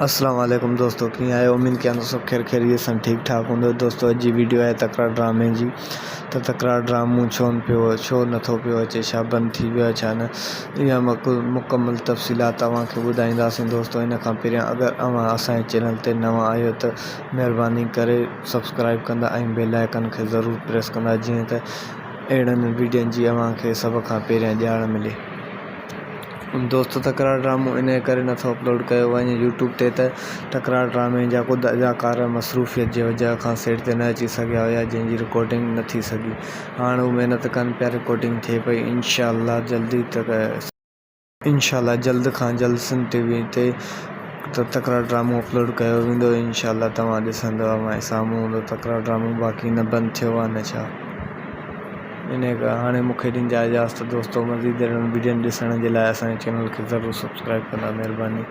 اسلام عليڪم دوستو ڪيئن آهيو اميد ڪيان ٿو سڀ خير خيريت سان ٺيڪ ٺاڪ هوندو دوستو اڄ جي ويڊيو آهي تڪرار ڊرامي جي ته تڪرار ڊرامو ڇو نه پيو ڇو نٿو پيو اچي ڇا بند ٿي ويو آهي ڇا نه اها مڪمل تفصيلات اوهان کي ٻڌائينداسين دوستو ان کان پهريان اگر اوهان اسان جي چينل تي نوان آهيو ته مهرباني ڪري سبسڪرائب ڪندا ۽ بيل آئيڪن کي ضرور پريس ڪندا جيئن ته اهڙن ويڊين جي اوهان کي سڀ کان پهريان ڄاڻ ملي. دوستو تڪرار ڊرامو انهي ڪري نٿو اپلوڊ ڪيو وڃي يوٽيوب تي ته تڪرار ڊرامي جا ڪجهه اداڪار مصروفيت جي وجه کان سيٽ تي نه اچي سگهيا هيا جنهن جي رڪارڊنگ نه ٿي سگهي هاڻ هو محنت ڪن پيا رڪارڊنگ ٿئي پئي انشاء الله جلدي انشاء الله جلد کان جلد سنڌ ٽي وي تي تڪرار ڊرامو اپلوڊ ڪيو ويندو انشاء الله توهان ڏسندو اوهان جي سامهون هوندو تڪرار ڊرامو باقي نه بند ٿيو آهي نه ڇا. انهيء ڪري هاڻي مون کي ڏيندا اجازت دوستو مزيد اهڙن وڊيون ڏسڻ جي لاء اسان جي چينل کي ضرور سبسڪرائب ڪندا مهرباني.